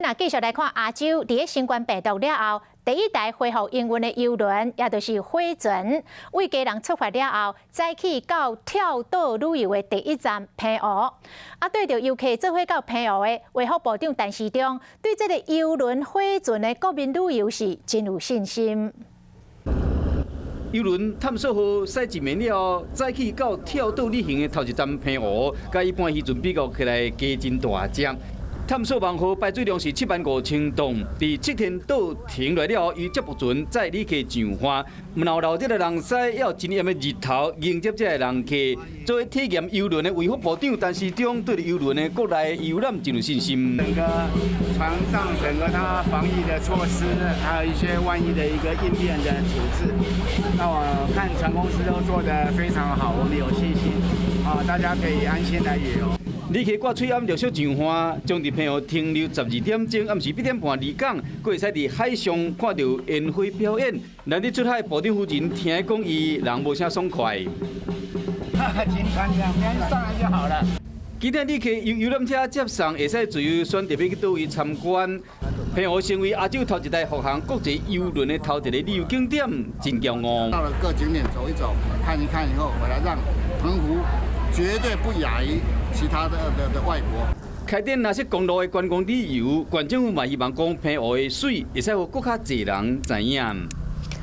那繼續來看亞洲，佇咧新冠病毒了後，第一台恢復營運的郵輪，也就是火船，對基隆出發了後，載去到跳島旅遊的第一站澎湖。啊，對著遊客做伙到澎湖的衛福部長陳時中，對這個郵輪火船的國民旅遊是真有信心。郵輪探索號駛一暝了後，載去到跳島旅行的頭一站澎湖，佮一般漁船比較起來加真大隻。探索網號排水量是7萬5千噸，佇7天倒停落了後，伊接駁船載旅客上岸，毋但有熱的人驶，也有真炎的日頭迎接這个人客。作為體驗郵輪的衛福部長陳時中，對郵輪的國內遊覽真有信心。整個船上整個它防疫的措施，還有一些萬一的一個應變的處置，那我看船公司都做得非常好，我們有信心，啊，大家可以安心來旅遊。旅客掛喙罨陸續上岸，將佇澎湖停留12點鐘，暗時8點半離港，閣會使佇海上看著煙火表演。難得出海，部長夫人聽講伊人無啥爽快。停船兩邊上來就好了。其他旅客由遊覽車接送，會使自由選擇欲去佗位參觀。澎湖成為亞洲頭一台復航國際郵輪的頭一个旅遊景點，真驕傲。到了各景點走一走，看一看以後，回來讓澎湖絕對不亞於其他的外國。開展藍色公路的觀光旅遊，縣政府嘛希望講澎湖的媠會使予閣較濟人知影。